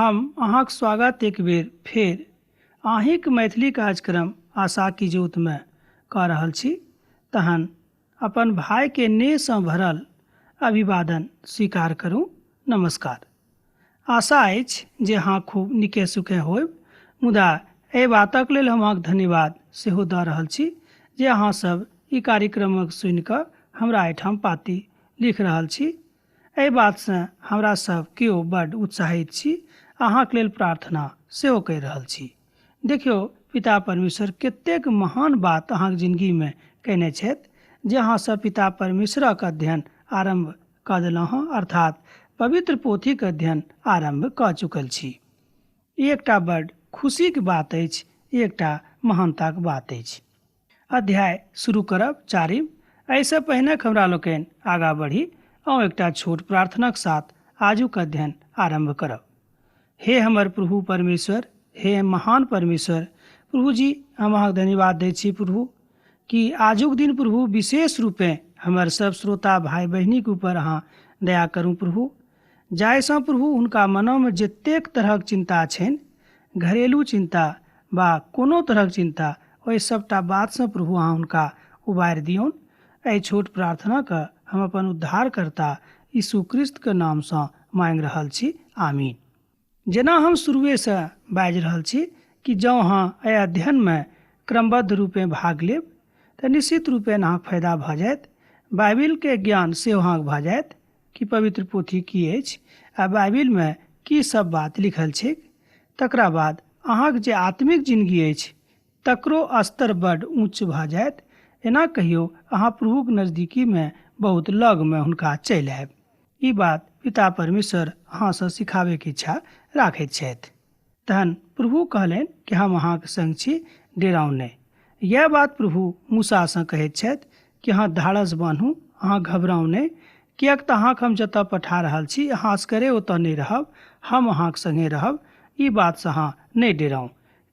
हम अहाँक स्वागत एक बेर फेर अहीँक मैथिली कार्यक्रम आशा की ज्योतमे कऽ रहल छी। तहन अपन भायके नेहसँ भरल अभिवादन स्वीकार करू। नमस्कार। आशा अछि जे अहाँ खूब नीके सुखे होयब, मुदा एहि बातक लेल हम अहाँके धन्यवाद सेहो दऽ रहल छी जे अहाँ सब ई कार्यक्रमक सुनि कऽ हमरा एहिठाम पाती लिख रहल छी। एहि बातसँ हमरा सब केओ बड्ड उत्साहित छी, अहाँक लेल प्रार्थना सेहो करि रहल छी। देखियौ, पिता परमेश्वर कतेक महान बात अहाँक जिनगीमे कयने छथि जे अहाँ सब पिता परमेश्वरक अध्ययन आरम्भ कऽ देलहुँ हँ, अर्थात पवित्र पोथीक अध्ययन आरम्भ कऽ चुकल छी। ई एकटा बड्ड खुशीक बात अछि, ई एकटा महानताक बात अछि। अध्याय शुरू करब चारिम। एहिसँ पहिने हमरा लोकनि आगाँ बढ़ी, आउ एकटा छोट प्रार्थनाक साथ आजुक अध्ययन आरम्भ करब। हे हमर प्रभु परमेश्वर, हे महान परमेश्वर प्रभु जी, हम अहाँके धन्यवाद दै छी प्रभु कि आजुक दिन प्रभु विशेष रूपेँ हमर सब श्रोता भाय बहिनीके ऊपर अहाँ दया करू प्रभु, जाहिसँ प्रभु हुनका मनोमे जतेक तरहक चिन्ता छनि, घरेलू चिन्ता वा कोनो तरहक चिन्ता, ओहि सभटा बातसँ प्रभु अहाँ हुनका उबारि दियौन। एहि छोट प्रार्थनाके हम अपन उद्धारकर्ता यीशु क्रिस्तके नामसँ माँगि रहल छी, आमीन। जेना हम शुरुएसँ बाजि रहल छी कि जँ अहाँ एहि अध्ययनमे क्रमबद्ध रूपेँ भाग लेब तऽ निश्चित रूपेँ अहाँके फायदा भऽ जायत। बाइबिलके ज्ञान सेहो अहाँके भऽ जायत कि पवित्र पोथी की अछि आ बाइबिलमे की सब बात लिखल छैक। तकरा बाद अहाँके जे आत्मिक जिनगी अछि तकरो स्तर बड्ड ऊँच भऽ जायत। एना कहियौ अहाँ प्रभुक नजदीकीमे बहुत लगमे हुनका चलि आयब। ई बात पिता परमेश्वर अहाँसँ सिखाबैके इच्छा राखैत छथि। तहन प्रभु कहलनि कि हम अहाँक संग छी, डेराउ नहि। यैह बात प्रभु मूसासँ कहैत छथि कि अहाँ धाड़स बान्हू, अहाँ घबराउ नहि, किएक तऽ अहाँक हम जतऽ पठा रहल छी अहाँ असगरे ओतऽ नहि रहब, हम अहाँक संगे रहब। ई बातसँ अहाँ नहि डेराउ।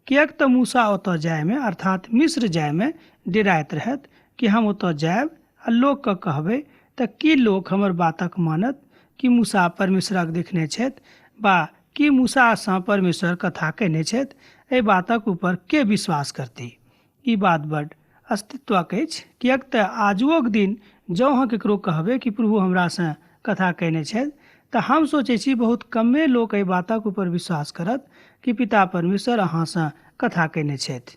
किएक तऽ मूसा ओतऽ जायमे अर्थात मिस्र जायमे डेराइत रहथि कि हम ओतऽ जायब आ लोकके कहबै तऽ की लोक हमर बातक मानत कि मूसा परमेश्वरक देखने छथि वा की मूसासँ परमेश्वर कथा कयने छथि, एहि बातक ऊपर के विश्वास करतै। ई बात बड्ड अस्तित्वक अछि, किएक तऽ आजुओक दिन जँ अहाँ ककरो कहबै कि प्रभु हमरासँ कथा कयने छथि तऽ हम सोचै छी बहुत कमे लोक एहि बातक ऊपर विश्वास करत कि पिता परमेश्वर अहाँसँ कथा कयने छथि।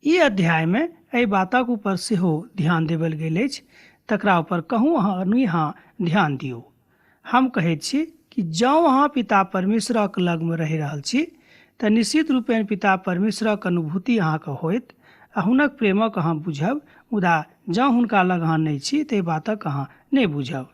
ई अध्यायमे एहि बातक ऊपर सेहो ध्यान देबल गेल अछि, तकरा ऊपर कहूँ अहाँ अहाँ ध्यान दियौ। हम कहैत छी कि जँ अहाँ पिता परमेश्वरक लगमे रहि रहल छी तऽ निश्चित रूपेण पिता परमेश्वरक अनुभूति अहाँके होयत आ हुनक प्रेमक अहाँ बुझब, मुदा जँ हुनका लग अहाँ नहि छी तऽ एहि बातक अहाँ नहि बुझब।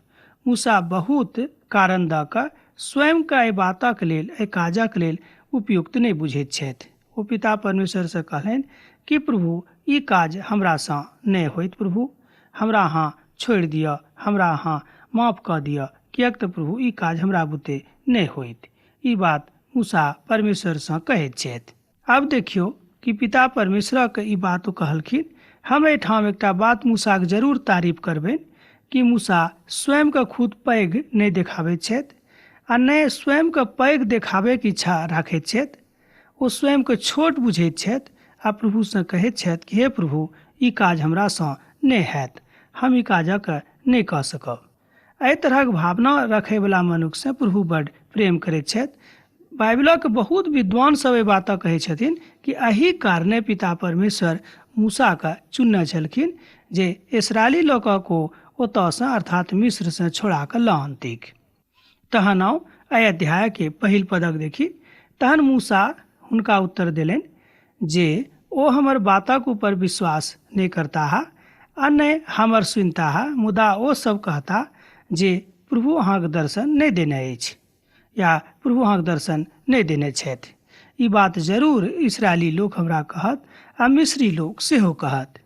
मूसा बहुत कारण दऽ कऽ स्वयंके एहि बातक लेल, एहि काजक लेल उपयुक्त नहि बुझैत छथि। ओ पिता परमेश्वरसँ कहलनि कि प्रभु ई काज हमरासँ नहि होयत प्रभु, हमरा अहाँ छोड़ि दिअ, हमरा अहाँ माफ कऽ दिअ, किएक तऽ प्रभु ई काज हमरा बुते नहि होइत। ई बात मूसा परमेश्वरसँ कहैत छथि। आब देखियौ कि पिता परमेश्वरक ई बात ओ कहलखिन। हम एहिठाम एकटा बात मूसाक जरूर तारीफ करबनि कि मूसा स्वयंके खुद पैघ नहि देखाबैत छथि आ नहि स्वयंके पैघ देखाबैके इच्छा राखैत छथि। ओ स्वयंके छोट बुझैत छथि आ प्रभुसँ कहैत छथि कि हे प्रभु ई काज हमरासँ नहि हैत, हम ई काजक नहि कऽ सकब। एहि तरहक भावना रखैवला मनुक्खसँ प्रभु बड्ड प्रेम करैत छथि। बाइबिलक बहुत विद्वान सब एहि बातक कहै छथिन कि एहि कारणे पिता परमेश्वर मूसाके चुनने छलखिन जे इसराइली लोकक ओ ओतऽसँ अर्थात मिस्रसँ छोड़ा कऽ लऽ अनतीक। तहन आउ एहि अध्यायके पहिल पदक देखी। तहन मूसा हुनका उत्तर देलनि जे ओ हमर बातक ऊपर विश्वास नहि करताह आ नहि हमर सुनताह, मुदा ओ सब कहता जे प्रभु अहाँक दर्शन नहि देने अछि या प्रभु अहाँक दर्शन नहि देने छथि। ई बात जरूर इसराइली लोक हमरा कहत आ मिस्री लोक सेहो कहत।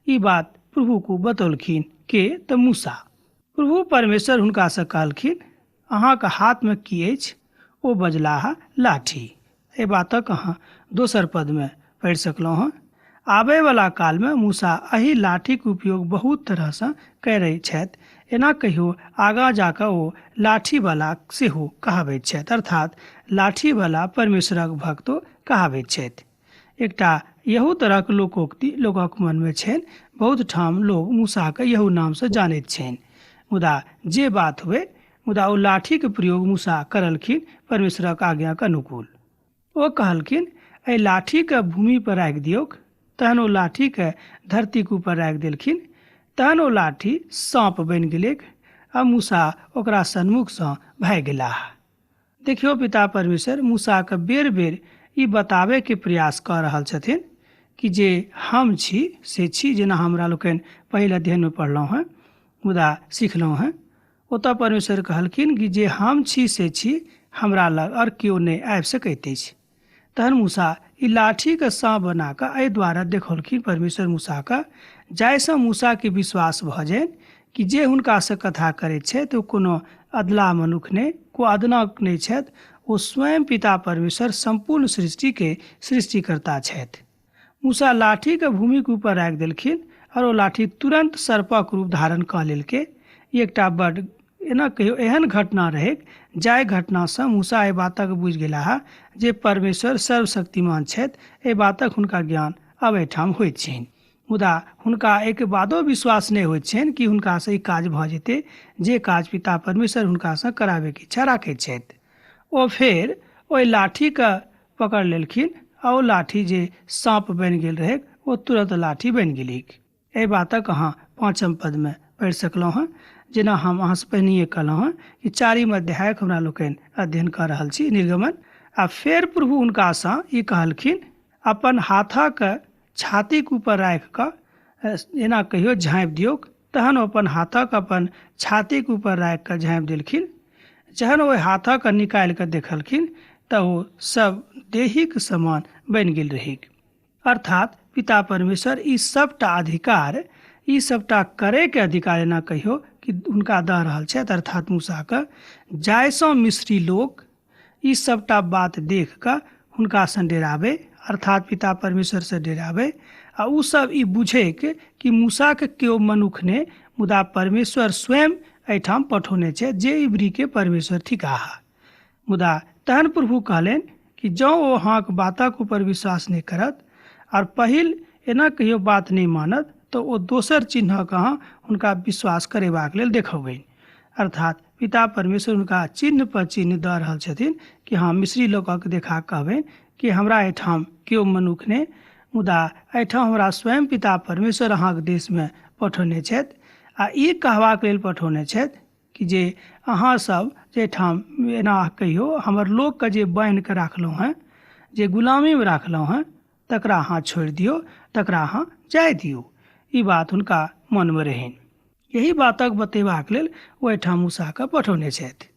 ई बात प्रभु को बतौलखिन के तऽ मूसा। प्रभु परमेश्वर हुनकासँ कहलखिन, अहाँक हाथमे की अछि? ओ बजलाह, लाठी। एहि बातक अहाँ दोसर पदमे पढ़ि सकलहुँ हँ। आबयवला कालमे मूसा एहि लाठीक उपयोग बहुत तरहसँ करैत छथि। एना कहियो आगाँ जा कऽ ओ लाठीवला सेहो कहाबैत छथि, अर्थात लाठीवला परमेश्वरक भक्तो कहाबैत छथि। एकटा यहू तरहक लोकोक्ति लोकक मनमे छनि, बहुत ठाम लोक मूसाके यहू नामसँ जानैत छनि। मुदा जे बात हुए, मुदा ओ लाठीके प्रयोग मूसा करलखिन परमेश्वरक आज्ञाक अनुकूल। ओ कहलखिन, एहि लाठीके भूमि पर राखि दियौक। तहन ओ लाठीके धरतीके ऊपर राखि देलखिन। तहन ओ लाठी साँप बनि गेलैक आ मूसा ओकरा सन्मुखसँ भागि गेलाह। देखियौ, पिता परमेश्वर मूसाके बेर बेर ई बताबैके प्रयास कऽ रहल छथिन कि जे हम छी से छी, जेना हमरा लोकनि पहिल अध्ययनमे पढ़लहुँ हेँ, मुदा सिखलहुँ हेँ। ओतऽ परमेश्वर कहलखिन कि जे हम छी से छी, हमरा लग आओर केओ नहि आबि सकैत अछि। तहन मूसा ई लाठीके साँप बना कऽ एहि दुआरे देखौलखिन परमेश्वर मूसाके, जाहिसँ मूसाके विश्वास भऽ जानि कि जे हुनकासँ कथा करैत छथि ओ कोनो अदला मनुख नहि, को अदना नहि छथि, ओ स्वयं पिता परमेश्वर सम्पूर्ण सृष्टिके सृष्टिकर्ता छथि। मूसा लाठीके भूमिके ऊपर राखि देलखिन आओर ओ लाठी तुरन्त सर्पक रूप धारण कऽ लेलकै। ई एकटा बड एना कहियो एहन घटना रहैक जाहि घटनासँ मूसा एहि बातक बुझि गेलाह जे परमेश्वर सर्वशक्तिमान छथि। एहि बातक हुनका ज्ञान अब एहिठाम होइत छनि, मुदा हुनका एहिके बादो विश्वास नहि होइत छनि कि हुनकासँ ई काज भऽ जेतै जे काज पिता परमेश्वर हुनकासँ कराबैके इच्छा राखैत छथि। ओ फेर ओहि लाठीके पकड़ लेलखिन आ ओ लाठी जे साँप बनि गेल रहैक ओ तुरन्त लाठी बनि गेलैक। एहि बातक अहाँ 5 पदमे पढ़ि सकलहुँ हँ। जेना हम अहाँसँ पहिनहिए कहलहुँ हँ कि 4 अध्यायक हमरा लोकनि अध्ययन कऽ रहल छी निर्गमन। आ फेर प्रभु हुनकासँ ई कहलखिन, अपन हाथक छातीक ऊपर राखि कऽ एना कहियो झाँपि दियौक। तहन ओ अपन हाथक अपन छातीक ऊपर राखि कऽ झाँपि देलखिन। जहन ओहि हाथक निकालि कऽ देखलखिन तऽ ओ सब देहीक समान बनि गेल रहैक। अर्थात पिता परमेश्वर ई सबटा अधिकार, ई सबटा करैके अधिकार एना कहियो कि हुनका दऽ रहल छथि, अर्थात मूसाके, जाहिसँ मिस्री लोक ई सबटा बात देख कऽ हुनकासँ डेराबै, अर्थात पिता परमेश्वरसँ डेराबै, आ ओ सब ई बुझैक कि मूसाके केओ मनुख नहि, मुदा परमेश्वर स्वयं एहिठाम पठौने छथि जे इब्रीके परमेश्वर थिकाह। मुदा तहन प्रभु कहलनि कि जँ ओ अहाँक बातक ऊपर विश्वास नहि करत आओर पहिल एना कहियो बात नहि मानत, तऽ ओ दोसर चिन्हक अहाँ हुनका विश्वास करेबाक लेल देखबनि। अर्थात पिता परमेश्वर हुनका चिन्ह पर चिन्ह दऽ रहल छथिन कि हँ, मिस्री लोकक देखा कहबनि कि हमरा एहिठाम केओ मनुख नहि, मुदा एहिठाम हमरा स्वयं पिता परमेश्वर अहाँक देशमे पठौने छथि, आ ई कहबाक लेल पठौने छथि कि जे अहाँ सब जाहिठाम एना कहियो हमर लोकके जे बान्हि कऽ राखलहुँ हेँ, जे गुलामीमे राखलहुँ हेँ, तकरा अहाँ छोड़ि दियौ, तकरा अहाँ जाय दियौ। ई बात हुनका मनमे रहनि। यही बातक बतेबाक लेल ओ एहिठाम मूसाके पठौने छथि।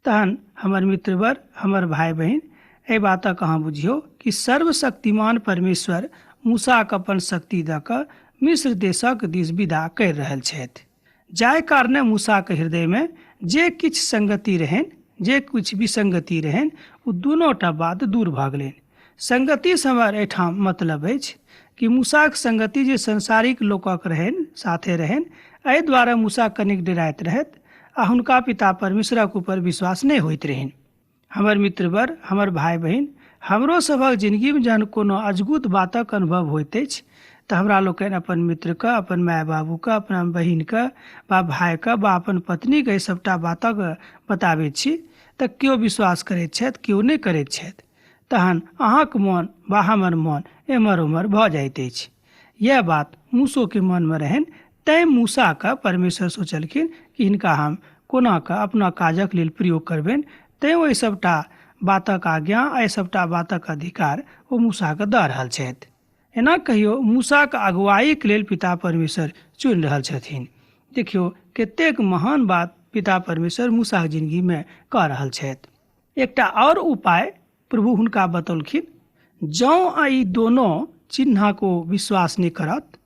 तहन हमर मित्रवर, हमर भाय बहिन, एहि बातक अहाँ बुझियौ कि सर्वशक्तिमान परमेश्वर मूसाके अपन शक्ति दऽ कऽ मिस्र देशक दिस विदा करि रहल छथि, जाहि कारणे मूसाके हृदयमे जे किछु संगति रहनि, जे किछु विसंगति रहनि, ओ दुनूटा बात दूर भऽ गेलनि। संगतिसँ हमर एहिठाम मतलब अछि कि मूसाक संगति जे सांसारिक लोकक रहनि, साथे रहनि, एहि दुआरे मूसा कनिक डराइत रहथि आ हुनका पिता परमेश्वरक ऊपर विश्वास नहि होइत रहनि। हमर मित्रवर, हमर भाय बहिन, हमरो सभक जिनगीमे जहन कोनो अजगुत बातक अनुभव होइत अछि तऽ हमरा लोकनि अपन मित्रके, अपन माय बाबूके, अपना बहिनके वा भायके वा अपन पत्नीके एहि सबटा बातक बताबैत छी तऽ केओ विश्वास करैत छथि, केओ नहि करैत छथि। तहन अहाँक मन वा हमर मन एम्हर ओम्हर भऽ जाइत अछि। यएह बात मूसोके मनमे रहनि, तैँ मूसाके परमेश्वर सोचलखिन कि हिनका हम कोना कऽ अपना काजक लेल प्रयोग करबनि, तैँ ओहि सबटा बातक आज्ञा, एहि सबटा बातक अधिकार ओ मूसाके दऽ रहल छथि। एना कहियो मूसाके अगुवाईके लेल पिता परमेश्वर चुनि रहल छथिन। देखियौ कतेक महान बात पिता परमेश्वर मूसाक जिनगीमे कऽ रहल छथि। एकटा आओर उपाय प्रभु हुनका बतौलखिन, जँ ई दोनो चिन्हक ओ विश्वास नहि करत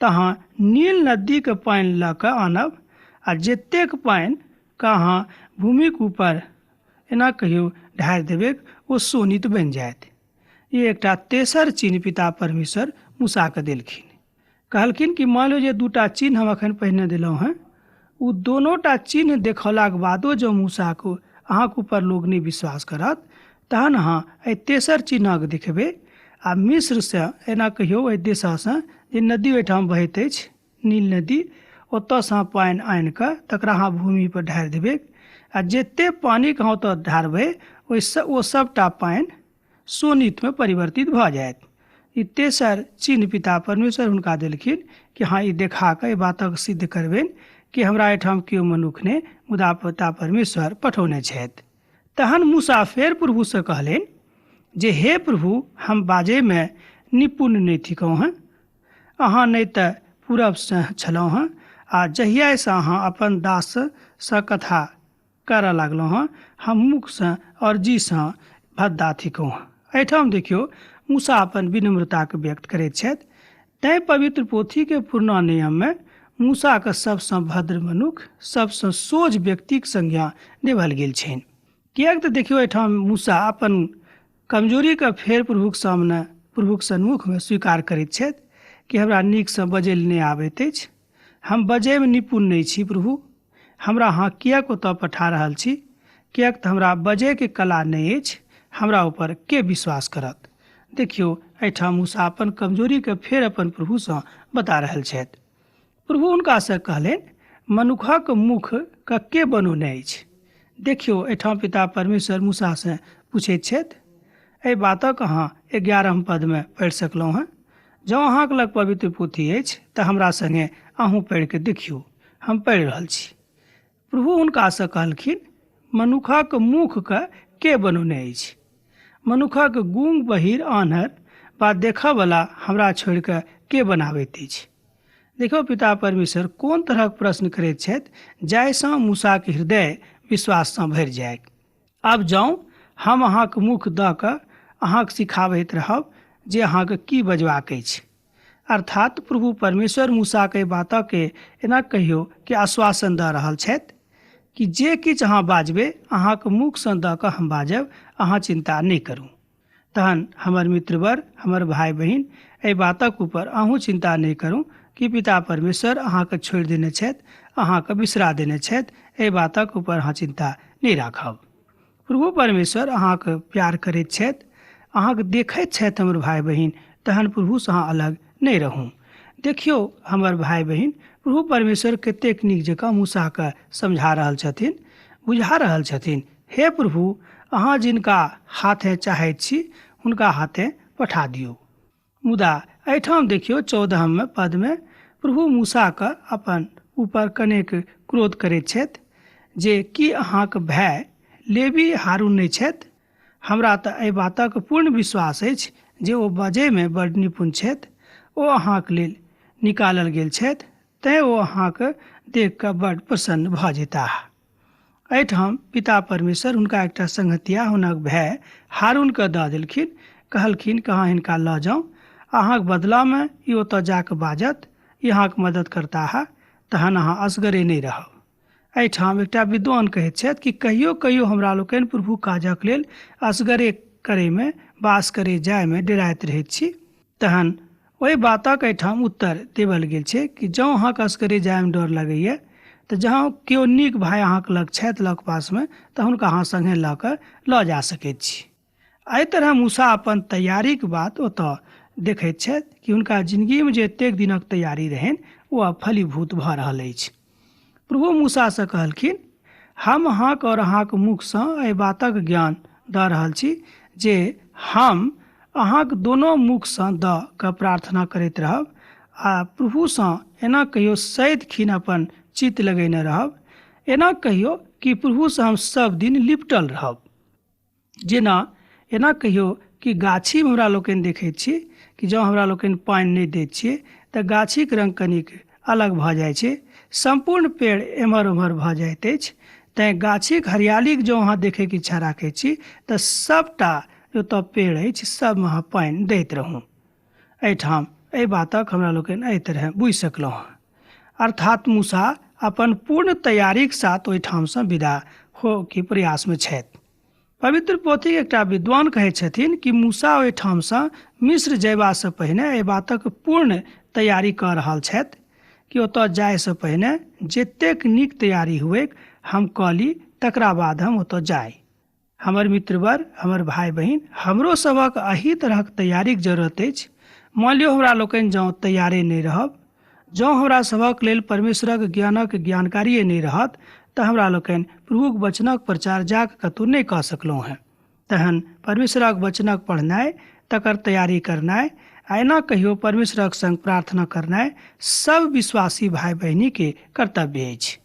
तऽ अहाँ नील नदीके पानि लऽ कऽ आनब आ जतेक पानिके अहाँ भूमिक ऊपर एना कहियो ढारि देबै ओ शोणित बनि जायत। ई एकटा तेसर चिन्ह पिता परमेश्वर मूसाके देलखिन। कहलखिन कि मान लो जे दूटा चिन्ह हम अखन पहिने देलहुँ हेँ, ओ दोनोटा चिन्ह देखौलाक बादो जँ मूसाके अहाँके ऊपर लोक नहि विश्वास करत तहन अहाँ एहि तेसर चिन्हक देखबै आ मिस्रसँ एना कहियौ एहि देशसँ जे नदी ओहिठाम बहैत अछि नील नदी, ओतऽसँ अहाँ पानि आनि कऽ तकरा अहाँ भूमिपर ढारि देबै आ जतेक पानिके अहाँ ओतऽ ढारबै ओहिसँ ओ सभटा पानि शोणितमे परिवर्तित भऽ जायत। ई तेसर चिन्ह पिता परमेश्वर हुनका देलखिन कि हँ ई देखा कऽ एहि बातक सिद्ध करबनि कि हमरा एहिठाम केओ मनुख नहि मुदा पिता परमेश्वर पठौने छथि। तहन मूसा फेर प्रभुसँ कहलनि जे हे प्रभु, हम बाजैमे निपुण नहि थिकहुँ हेँ, अहाँ नहि तऽ पूरबसँ छलहुँ हेँ आ जहियासँ अहाँ अपन दाससँ कथा करऽ लागलहुँ हेँ हम मुखसँ आओर जीसँ भद्दा थिकहुँ हेँ। एहिठाम देखियौ मूसा अपन विनम्रताके व्यक्त करैत छथि। तैँ पवित्र पोथीके पुरना नियममे मूसाके सबसँ भद्र मनुख, सबसँ सोझ व्यक्तिक संज्ञा देवल गेल छनि। किएक तऽ देखियौ एहिठाम मूसा अपन कमजोरीके फेर प्रभुक सामने, प्रभुक सन्मुखमे स्वीकार करैत छथि कि हमरा नीकसँ बजै लए नहि आबैत अछि, हम बजैमे निपुण नहि छी प्रभु, हमरा अहाँ किएक ओतऽ पठा रहल छी, किएक तऽ हमरा बजैके कला नहि अछि, हमरा ऊपर के विश्वास करत। देखियौ एहिठाम मूसा अपन कमजोरीके फेर अपन प्रभुसँ बता रहल छथि। प्रभु हुनकासँ कहलनि, मनुखक मुख के बनौने अछि? देखियौ एहिठाम पिता परमेश्वर मूसासँ पूछैत छथि। एहि बातक अहाँ 11 पदमे पढ़ि सकलहुँ हेँ। जँ अहाँके लग पवित्र पोथी अछि तऽ हमरा सङ्गे अहूँ पढ़ि कऽ देखियौ, हम पढ़ि रहल छी। प्रभु हुनकासँ कहलखिन, मनुखक मुखके के बनौने अछि? मनुखक गूंग, बहिर, आन्हर वा देखऽवला हमरा छोड़ि कऽ के बनाबैत अछि? देखियौ पिता परमेश्वर कोन तरहक प्रश्न करैत छथि जाहिसँ मूसाके हृदय विश्वाससँ भरि जाय। आब जाउ, हम अहाँके मुख दऽ कऽ अहाँके सिखाबैत रहब जे अहाँके की बजबाक अछि। अर्थात प्रभु परमेश्वर मूसाके बातके एना कहियौ कि आश्वासन दऽ रहल छथि कि जे किछु अहाँ बाजबै अहाँके मुखसँ दऽ कऽ हम बाजब, अहाँ चिन्ता नहि करू। तहन हमर मित्रवर, हमर भाय बहिन, एहि बातक ऊपर अहूँ चिन्ता नहि करू कि पिता परमेश्वर अहाँके छोड़ि देने छथि, अहाँके बिसरा देने छथि, एहि बातक ऊपर अहाँ चिन्ता नहि राखब। प्रभु परमेश्वर अहाँके प्यार करैत छथि, अहाँके देखैत छथि हमर भाय बहिन, तहन प्रभुसँ अहाँ अलग नहि रहू। देखियौ हमर भाय बहिन, प्रभु परमेश्वर कतेक नीक जकाँ मूसाके समझा रहल छथिन, बुझा रहल छथिन। हे प्रभु, अहाँ जिनका हाथे चाहैत छी हुनका हाथे पठा दियौ। मुदा एहिठाम देखियौ 14 पदमे प्रभु मूसाके अपन ऊपर कनेक क्रोध करैत छथि जे की अहाँके भाय लेवी हारून नहि छथि? हमरा तऽ एहि बातक पूर्ण विश्वास अछि जे ओ बजैमे बड्ड निपुण छथि, ओ अहाँके लेल निकालल गेल छथि, तैँ ओ अहाँके देख कऽ बड्ड प्रसन्न भऽ जेताह। एहिठाम पिता परमेश्वर हुनका एकटा संगतिया हुनक भाय हारूनके दऽ देलखिन, कहलखिन कि अहाँ हिनका लऽ जाउ, अहाँके बदलामे ई ओतऽ जाकऽ बाजत, ई अहाँके मदद करताह, तहन अहाँ असगरे नहि रहब। एहिठाम एकटा विद्वान कहैत छथि कि कहियो कहियो हमरा लोकनि प्रभु काजक लेल असगरे करैमे, वास करे जायमे डेराइत रहैत छी। तहन ओहि बातक एहिठाम उत्तर देवल गेल छै कि जँ अहाँके असगरे जायमे डर लगैए तऽ जँ केओ नीक भाय अहाँके लग छथि, लग पासमे, तऽ हुनका अहाँ सङ्गे लऽ कऽ लऽ जा सकैत छी। एहि तरह मूसा अपन तैयारीक बात ओतऽ देखैत छथि कि हुनका जिनगीमे जे एतेक दिनक तैयारी रहनि ओ आब फलीभूत भऽ रहल अछि। प्रभु मूसासँ कहलखिन, हम अहाँक और अहाँक मुखसँ एहि बातक ज्ञान दऽ रहल छी जे हम अहाँक दोनो मुखसँ दऽ कऽ प्रार्थना करैत रहब आ प्रभुसँ एना कहियो सदिखिन अपन चित्त लगेने रहब, एना कहियो कि प्रभुसँ हम सब दिन लिपटल रहब। जेना एना कहियो कि गाछीमे हमरा लोकनि देखैत छी कि जँ हमरा लोकनि पानि नहि दैत छियै तऽ गाछीक रङ्ग कनिक अलग भऽ जाइ छै, सम्पूर्ण पेड़ एम्हर ओम्हर भऽ जाइत अछि। तैँ गाछीक हरियालीके जँ अहाँ देखैके इच्छा राखै छी तऽ सभटा जतऽ पेड़ अछि सबमे अहाँ पानि दैत रहू। एहिठाम एहि बातक हमरा लोकनि एहि तरहे बुझि सकलहुँ हँ। अर्थात मूसा अपन पूर्ण तैयारीक साथ ओहिठामसँ विदा होके प्रयासमे छथि। पवित्र पोथीक एकटा विद्वान कहै छथिन कि मूसा ओहिठामसँ मिस्र जयबासँ पहिने एहि बातक पूर्ण तैयारी कऽ रहल छथि कि ओतऽ जायसँ पहिने जतेक नीक तैयारी हुए हम कऽ ली, तकरा बाद हम ओतऽ जाइ। हमर मित्रवर, हमर भाय बहिन, हमरो सभक एही तरहक तैयारीक जरूरत अछि। मान लियौ हमरा लोकनि जँ तैयारे नहि रहब, जँ हमरा सभक लेल परमेश्वरक ज्ञानक जानकारिए नहि रहत, तऽ हमरा लोकनि प्रभुक वचनक प्रचार जाकऽ कतहु नहि कऽ सकलहुँ हेँ। तहन परमेश्वरक वचनक पढ़नाइ, तकर तैयारी करनाइ आ एना कहियो परमेश्वरक संग प्रार्थना करनाइ सब विश्वासी भाय बहिनीके कर्तव्य अछि।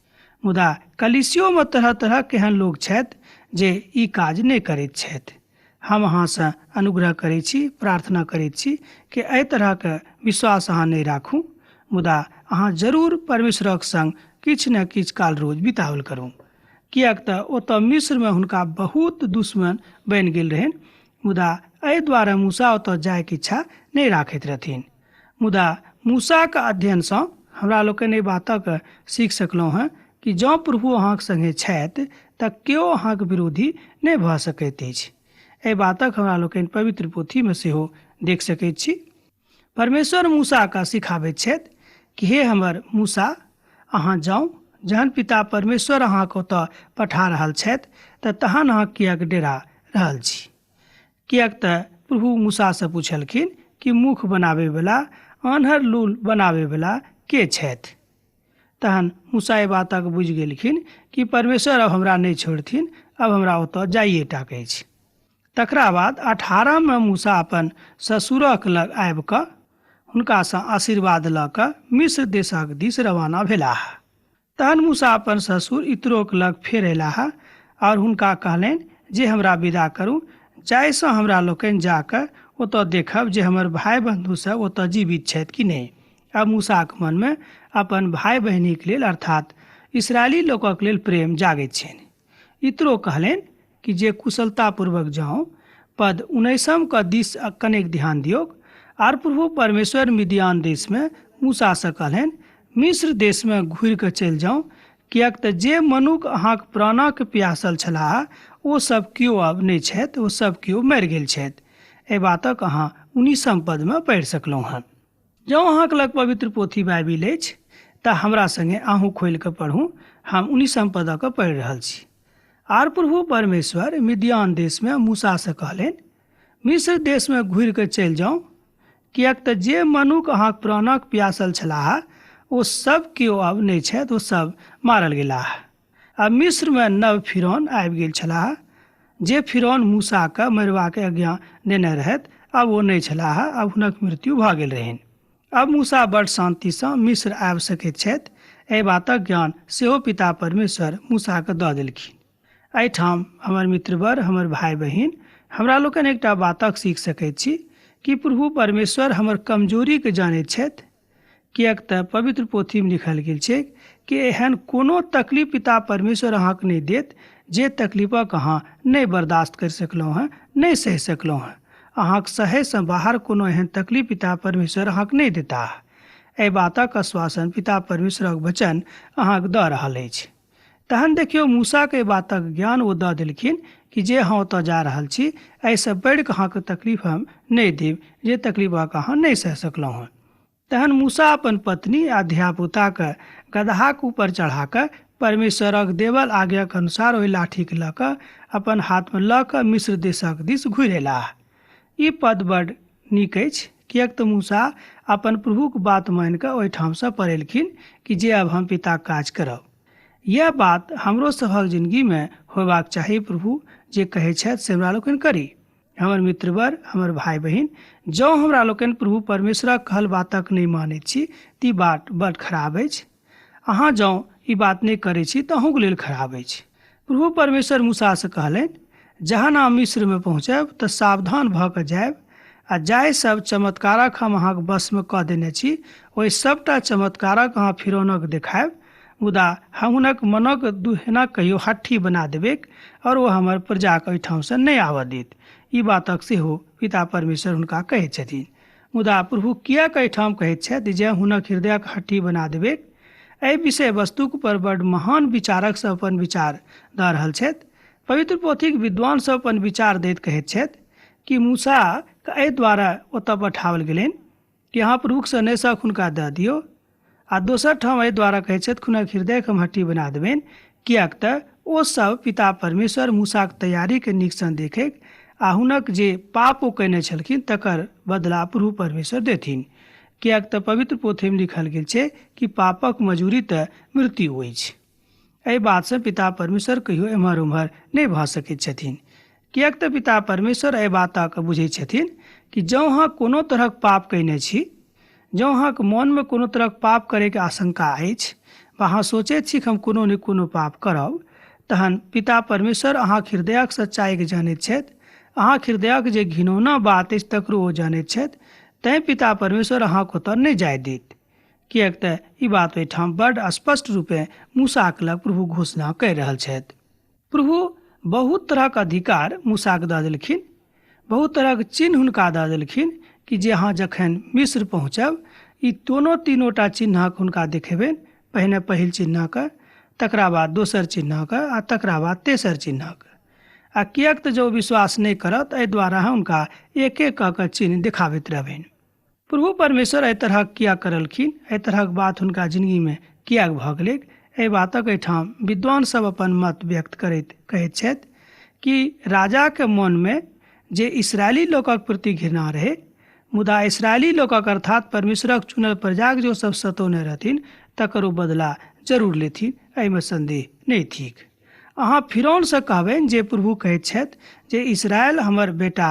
मुदा कलिसियोमे तरह तरहक एहन लोक छथि जे ई काज नहि करैत छथि। हम अहाँसँ अनुग्रह करैत छी, प्रार्थना करैत छी कि एहि तरहक विश्वास अहाँ नहि राखू, मुदा अहाँ जरूर परमेश्वरक संग किछु ने किछु काल रोज बिताओल करू। किएक तऽ ओतऽ मिस्रमे हुनका बहुत दुश्मन बनि गेल रहनि, मुदा एहि दुआरे मूसा ओतऽ जायके इच्छा नहि राखैत रहथिन। मुदा मूसाक अध्ययनसँ हमरा लोकनि एहि बातक सीख सकलहुँ हेँ कि जँ प्रभु अहाँक संगे छथि तऽ केओ अहाँक विरोधी नहि भऽ सकैत अछि। एहि बातक हमरा लोकनि पवित्र पोथीमे सेहो देख सकैत छी। परमेश्वर मूसाके सिखाबैत छथि कि हे हमर मूसा, अहाँ जाउ, जहन पिता परमेश्वर अहाँके ओतऽ पठा रहल छथि तऽ तहन अहाँ किएक डेरा रहल छी? किएक तऽ प्रभु मूसासँ पुछलखिन कि मुख बनाबैवला, आन्हर लूल बनाबैवला के छथि? तहन मूसा एहि बातक बुझि गेलखिन कि परमेश्वर अब हमरा नहि छोड़थिन, अब हमरा ओतऽ जाइए टाके अछि। तकरा बाद 18मे मूसा अपन ससुरक लग आबि कऽ हुनकासँ आशीर्वाद लऽ कऽ मिस्र देशक दिस रवाना भेलाह। तहन मूसा अपन ससुर इत्रोक लग फेर अयलाह आओर हुनका कहलनि जे हमरा विदा करू, जाहिसँ हमरा लोकनि जा कऽ ओतऽ देखब जे हमर भाय बन्धु सब ओतऽ जीवित छथि कि नहि। आब मूसाक मनमे अपन भाय बहिनीक लेल अर्थात इसराइली लोकक लेल प्रेम जागैत छनि। इत्रो कहलनि कि जे कुशलतापूर्वक जाउ। पद 19 क दिस कनेक ध्यान दियौक। आर प्रभु परमेश्वर मिदियान देशमे मूसासँ कहलनि, मिस्र देशमे घुरि कऽ चलि जाउ, किएक तऽ जे मनुख अहाँक प्राणक प्यासल छलाह ओ सब केओ आब नहि छथि, ओ सब केओ मरि गेल छथि। एहि बातक अहाँ 19 पदमे पढ़ि सकलहुँ हँ। जँ अहाँके लग पवित्र पोथी बाइबिल अछि तऽ हमरा संगे अहूँ खोलि कऽ पढ़ू। हम 19 पदक पढ़ि रहल छी। आर प्रभु परमेश्वर मिदियान देशमे मूसासँ कहलनि, मिस्र देशमे घुरि कऽ चलि जाउ, किएक तऽ जे मनुख अहाँक प्राणक प्यासल छलाह ओ सब केओ आब नहि छथि, ओ सब मारल गेलाह। आ मिस्रमे नव फिरौन आबि गेल छलाह। जे फिरौन मूसाके मरबाक आज्ञा देने रहथि आब ओ नहि छलाह, आब हुनक मृत्यु भऽ गेल रहनि। अब मूसा बड़ शान्तिसँ मिस्र आबि सकैत छथि, एहि बातक ज्ञान सेहो पिता परमेश्वर मूसाके दऽ देलखिन। एहिठाम हमर मित्रवर, हमर भाय बहिन, हमरा लोकनि एकटा बातक सीख सकैत छी कि प्रभु परमेश्वर हमर कमजोरीके जानैत छथि। किएक तऽ पवित्र पोथीमे लिखल गेल छै कि एहन कोनो तकलीफ पिता परमेश्वर अहाँके नहि देत जे तकलीफक अहाँ नहि बर्दाश्त करि सकलहुँ हेँ, नहि सहि सकलहुँ हेँ। अहाँक सहयसँ बाहर कोनो एहन तकलीफ पिता परमेश्वर अहाँके नहि देताह। एहि बातक आश्वासन पिता परमेश्वरक वचन अहाँके दऽ रहल अछि। तहन देखियौ मूसाके एहि बातक ज्ञान ओ दऽ देलखिन कि जे अहाँ ओतऽ जा रहल छी एहिसँ बढ़िकऽ अहाँके तकलीफ हम नहि देब, जे तकलीफक अहाँ नहि सहि सकलहुँ हेँ। तहन मूसा अपन पत्नी आ धियापुताके गदहाक ऊपर चढ़ा कऽ परमेश्वरक देवल आज्ञाक अनुसार ओहि लाठीके लऽ कऽ अपन हाथमे लऽ कऽ मिस्र देशक दिस घुरि अयलाह। ई पद बड नीक अछि, किएक तऽ मूसा अपन प्रभुक बात मानि कऽ ओहिठामसँ पड़ेलखिन कि जे आब हम पिताक काज करब। यैह बात हमरो सभक जिनगीमे होयबाक चाही। प्रभु जे कहै छथि से हमरा लोकनि करी। हमर मित्रवर, हमर भाय बहिन, जँ हमरा लोकनि प्रभु परमेश्वरक कहल बातक नहि मानैत छी तऽ ई बात बड खराब अछि। अहाँ जँ ई बात नहि करै छी तऽ अहूँके लेल खराब अछि। प्रभु परमेश्वर मूसासँ कहलनि, जहन अहाँ मिस्रमे पहुँचब तऽ सावधान भऽ कऽ जायब आ जाहि सब चमत्कारक हम अहाँक वशमे कऽ देने छी ओहि सबटा चमत्कारक अहाँ फिरौनक देखायब, मुदा हम हुनक मनक दुहेना कहियो हट्ठी बना देबैक और ओ हमर प्रजाक ओहिठामसँ नहि आबऽ देत। ई बातक सेहो पिता परमेश्वर हुनका कहैत छथिन। मुदा प्रभु किएक एहिठाम कहैत छथि जे हुनक हृदयक हट्ठी बना देबैक? एहि विषय वस्तुक पर बड महान विचारक सब अपन विचार दऽ रहल छथि। पवित्र पोथीक विद्वान सब अपन विचार दैत कहैत छथि कि मूसाके एहि द्वारा ओतऽ पठाओल गेलनि कि अहाँ प्रभुक सनेसक हुनका दऽ दियौ, आ दोसर ठाम एहि द्वारा कहैत छथि हुनक हृदयके हम हट्टी बना देबनि, किएक तऽ ओ सब पिता परमेश्वर मूसाक तैयारीके नीकसँ देखैक आ हुनक जे पाप ओ कयने छलखिन तकर बदला प्रभु परमेश्वर देथिन। किएक तऽ पवित्र पोथीमे लिखल गेल छै कि पापक मजूरी तऽ मृत्यु अछि। एहि बातसँ पिता परमेश्वर कहियो एम्हर ओम्हर नहि भऽ सकैत छथिन, किएक तऽ पिता परमेश्वर एहि बातके बुझै छथिन कि जँ अहाँ कोनो तरहक पाप कयने छी, जँ अहाँके मोनमे कोनो तरहक पाप करैके आशंका अछि वा अहाँ सोचैत छी कि हम कोनो ने कोनो पाप करब, तहन पिता परमेश्वर अहाँके हृदयक सच्चाइके जानैत छथि, अहाँके हृदयक जे घिनौना बात अछि तकरो ओ जानैत छथि, तैँ पिता परमेश्वर अहाँके ओतऽ नहि जाय देत। किएक तऽ ई बात ओहिठाम बड्ड स्पष्ट रूपेँ मूसाके लग प्रभु घोषणा कहि रहल छथि। प्रभु बहुत तरहक अधिकार मूसाके दऽ देलखिन, बहुत तरहक चिन्ह हुनका दऽ देलखिन कि जे अहाँ जखन मिस्र पहुँचब ई दोनो तीनोटा चिन्हक हुनका देखेबनि, पहिने पहिल चिन्हक, तकरा बाद दोसर चिन्हक आ तकरा बाद तेसर चिन्हक। आ किएक तऽ जँ विश्वास नहि करत एहि द्वारा हुनका एक एक कऽ कऽ चिन्ह देखाबैत रहबनि। प्रभु परमेश्वर एहि तरहक किया करलखिन, एहि तरहक बात हुनका जिंदगीमे किएक भऽ गेलै, एहि बातक एहिठाम विद्वान सब अपन मत व्यक्त करैत कहैत छथि कि राजाके मोनमे जे इसराइली लोकक प्रति घृणा रहै, मुदा इसराइली लोकक अर्थात परमेश्वरक चुनल प्रजाक जो सब सतौने रहथिन तकर ओ बदला जरूर लेथिन, एहिमे संदेह नहि थिक। अहाँ फिरौनसँ कहबनि जे प्रभु कहैत छथि जे इसराइल हमर बेटा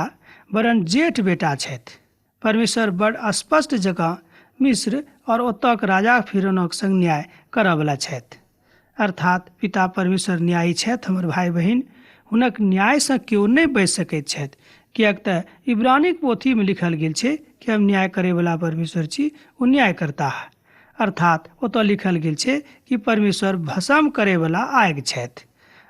वरन् जेठ बेटा छथि। परमेश्वर बड़ स्पष्ट जकाँ मिस्र और ओतऽक राजा फिरौनक संग न्याय करऽवला छथि। अर्थात पिता परमेश्वर न्यायी छथि। हमर भाई बहिन, हुनक न्यायसँ केओ नहि बचि सकैत छथि, किएक तऽ इब्रानीक पोथीमे लिखल गेल छै कि हम न्याय करैवला परमेश्वर छी, ओ न्याय करताह। अर्थात ओतऽ लिखल गेल छै कि परमेश्वर भस्म करैवला आगि छथि,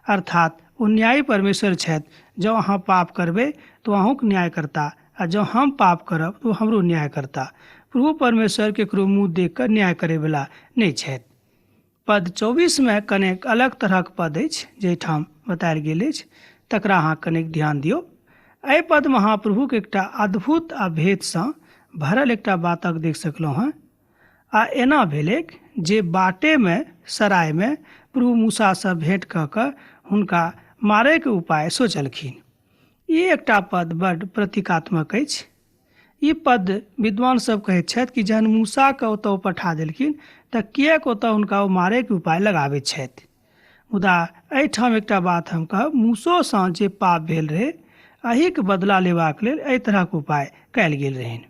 अर्थात ओ न्यायी परमेश्वर छथि। जँ अहाँ पाप करबै तऽ अहूँक न्याय करता, आ जँ हम पाप करब तऽ ओ हमरो न्याय करता। प्रभु परमेश्वर केकरो मुँह देख कऽ न्याय करैवला नहि छथि। पद 24 में कनेक अलग तरहक पद अछि जाहिठाम बतायल गेल अछि, तकरा अहाँ कनेक ध्यान दियौ। एहि पद मे महाप्रभुक एकटा अद्भुत आ भेदसँ भरल एकटा बातक देख सकलहुँ हँ। आ एना भेलैक जे बाटेमे सरायमे प्रभु मूसासँ भेंट कऽ कऽ हुनका मारैके उपाय सोचलखिन। ई एकटा पद बड्ड प्रतीकात्मक अछि। ई पद विद्वान सब कहैत छथि कि जहन मूसाके ओतऽ पठा देलखिन तऽ किएक ओतऽ हुनका ओ मारैके उपाय लगाबैत छथि। मुदा एहिठाम एकटा बात हम कहब, मूसोसँ जे पाप भेल रहै एहिके बदला लेबाक लेल एहि तरहक उपाय कयल गेल रहनि।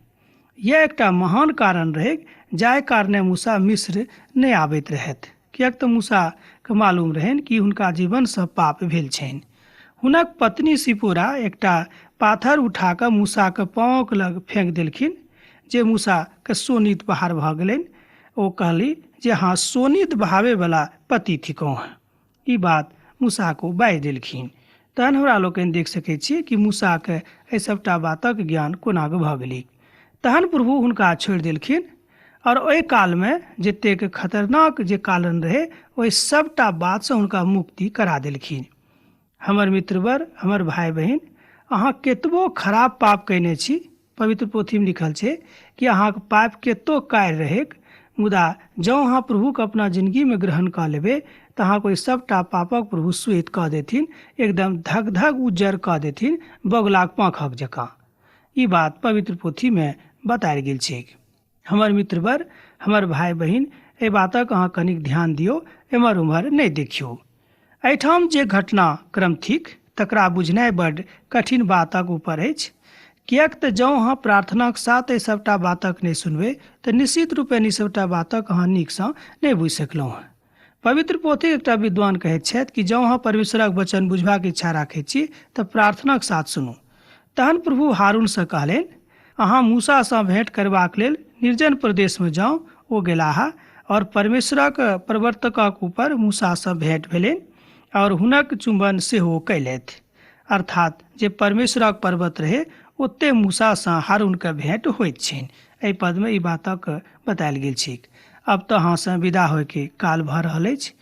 यह एकटा महान कारण रहै जाहि कारणे मूसा मिस्र नहि आबैत रहथि, किएक तऽ मूसाके मालूम रहनि कि हुनका जीवनसँ पाप भेल छनि। हुनक पत्नी सिपोरा एकटा पाथर उठा कऽ मूसाके पाँवक लग फेंक देलखिन, जे मूसाके सोनित बाहर भऽ गेलनि। ओ कहली जे अहाँ सोनित बहाबैवला पति थिकहुँ हँ। ई बात मूसाके ओ बाजि देलखिन। तहन हमरा लोकनि देख सकै छी कि मूसाके एहि सबटा बातक ज्ञान कोना कऽ भऽ गेलै। तहन प्रभु हुनका छोड़ि देलखिन और ओहि कालमे जतेक खतरनाक जे कालन रहै ओहि सबटा बातसँ हुनका मुक्ति करा देलखिन। हमर मित्रवर, हमर भाई बहिन, अहाँ केतबो खराब पाप कयने छी, पवित्र पोथीमे लिखल छै कि अहाँके पाप केतो कार रहैक, मुदा जँ अहाँ प्रभुके अपना जिंदगीमे ग्रहण कऽ लेबै तऽ अहाँके ओहि सबटा पापक प्रभु श्वेत कऽ देथिन, एकदम धक धक उज्जर कऽ देथिन, बगुलाक पाँखक जकाँ। ई बात पवित्र पोथीमे बतायल गेल छैक। हमर मित्रवर, हमर भाई बहिन, एहि बातक अहाँ कनिक ध्यान दियौ, एम्हर ओम्हर नहि देखियौ। एहिठाम जे घटनाक्रम थिक तकरा बुझनाइ बड्ड कठिन बातक ऊपर अछि, किएक तऽ जँ अहाँ प्रार्थनाक साथ एहि सबटा बातक नहि सुनबै तऽ निश्चित रूपेण ई सबटा बातक अहाँ नीकसँ नहि बुझि सकलहुँ हँ। पवित्र पोथीक एकटा विद्वान कहैत छथि कि जँ अहाँ परमेश्वरक वचन बुझबाक इच्छा राखैत छी तऽ प्रार्थनाक साथ सुनू। तहन प्रभु हारूनसँ कहलनि, अहाँ मूसासँ भेंट करबाक लेल निर्जन प्रदेशमे जाउ। ओ गेलाह और परमेश्वरक प्रवर्तकक ऊपर मूसासँ भेंट भेलनि और हुनक चुम्बन सेहो कयलथि। अर्थात जे परमेश्वरक पर्वत रहे ओते मूसासँ हारूनके भेंट होइत छनि। एहि पदमे ई बातक बतायल गेल छैक। अब तऽ अहाँसँ विदा होइके काल भऽ रहल अछि।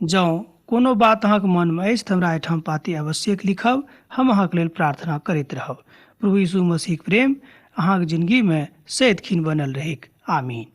जँ कोनो बात अहाँके मनमे अछि तऽ हमरा एहिठाम पाती अवश्यक लिखब, हम अहाँके लेल प्रार्थना करैत रहब। प्रभु यीशु मसीहक प्रेम अहाँके जिंदगीमे सदिखिन बनल रहैक। आमीन।